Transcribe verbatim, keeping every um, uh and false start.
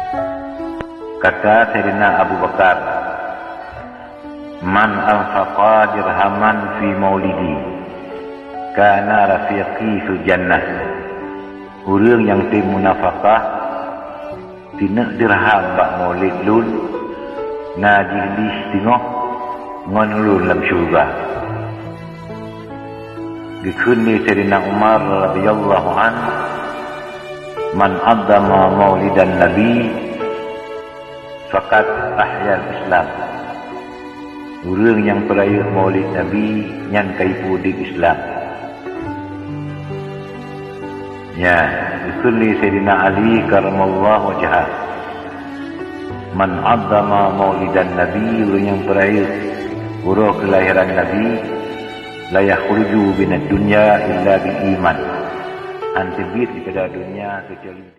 Kata Saidina Abu Bakar, "Man anfaqa dirhaman fi maulidi, kana rafiqi fil jannah." Ureuëng nyang tem munafakah sineuk dirham bak maulid lôn, na jih lih singoh ngon lôn lam syeuruga. Geukheun lé Saidina Umar radhiyallahu anh, "Man 'azzama maulidan Nabi, faqad ahyal Islam." Ureuëng nyang peurayeuk maulid Nabi, nyan ka jipeudeb Islam. Nya, geukheun lé Saidina Ali karramallahu wajhah, "Man 'azzama maulidan Nabi," ureuëng nyang peurayeuk uroe keulahiran Nabi, "la yakhruju minad dunya illa bil iman." Hana teubiet daripada donya keucuali